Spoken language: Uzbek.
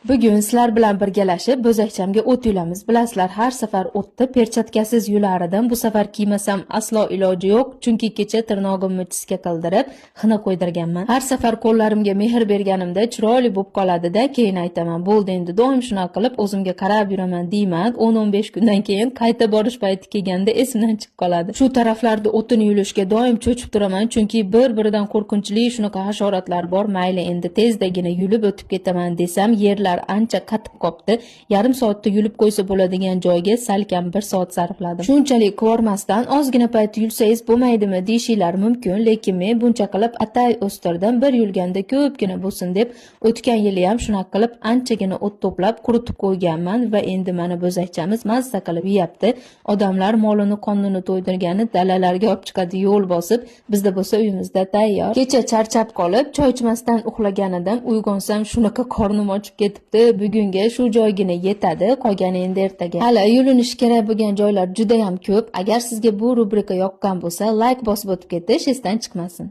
Bugun sizlar bilan birgalashib bo'zakchamga o't yulamiz. Bilasizlar, har safar o'tni perchatkasiz yular edim. Bu safar kiymasam aslo iloji yo'q, chunki kecha tirnog'imni чистка qildirib, xina qo'ydirganman. Har safar qo'llarimga mehr berganimda chiroyli bo'lib qoladi-da, keyin aytaman, bo'ldi, endi doim shunaqa qilib o'zimga qarab yuraman deyman. 10-15 kundan keyin qayta borish payti kelganda esimdan chiqib qoladi. Shu taraflarda o'tini yulishga doim cho'chib turaman, chunki bir-biridan qo'rqinchli shunaqa hasharotlar bor. Mayli, endi tezdagina yulib o'tib ketaman desam, yerlar ancha qatib qopti. Yarim soatda yulib qo'ysa bo'ladigan joyga salkam 1 soat sarfladim. Shunchalik qivormasdan ozgina payt yulsangiz bo'lmaydimi deyishinglar mumkin, lekin men buncha qilib atay o'stirdim. Bir yulganda ko'pgina bo'lsin deb o'tgan yili ham shunaqa qilib anchagina o't to'plab quritib qo'yganman va endi mana bo'zakchamiz mazza qilib yeyapti. Odamlar molini qornini to'ydirgani dalalarga olib chiqadi yo'l bosib, bizda bo'lsa uyimizda tayyor. Kecha charchab qolib, choy ichmasdan uxlagan edim. Uyg'onsam shunaqa qornim ochib ketibdi. Bugunga shu joygina yetadi, qolgani endi ertaga. Hali yulinishi kerak bo'lgan joylar juda ham ko'p. Agar sizga bu rubrika yoqqan bo'lsa, layk bosib o'tib ketish esdan chiqmasin.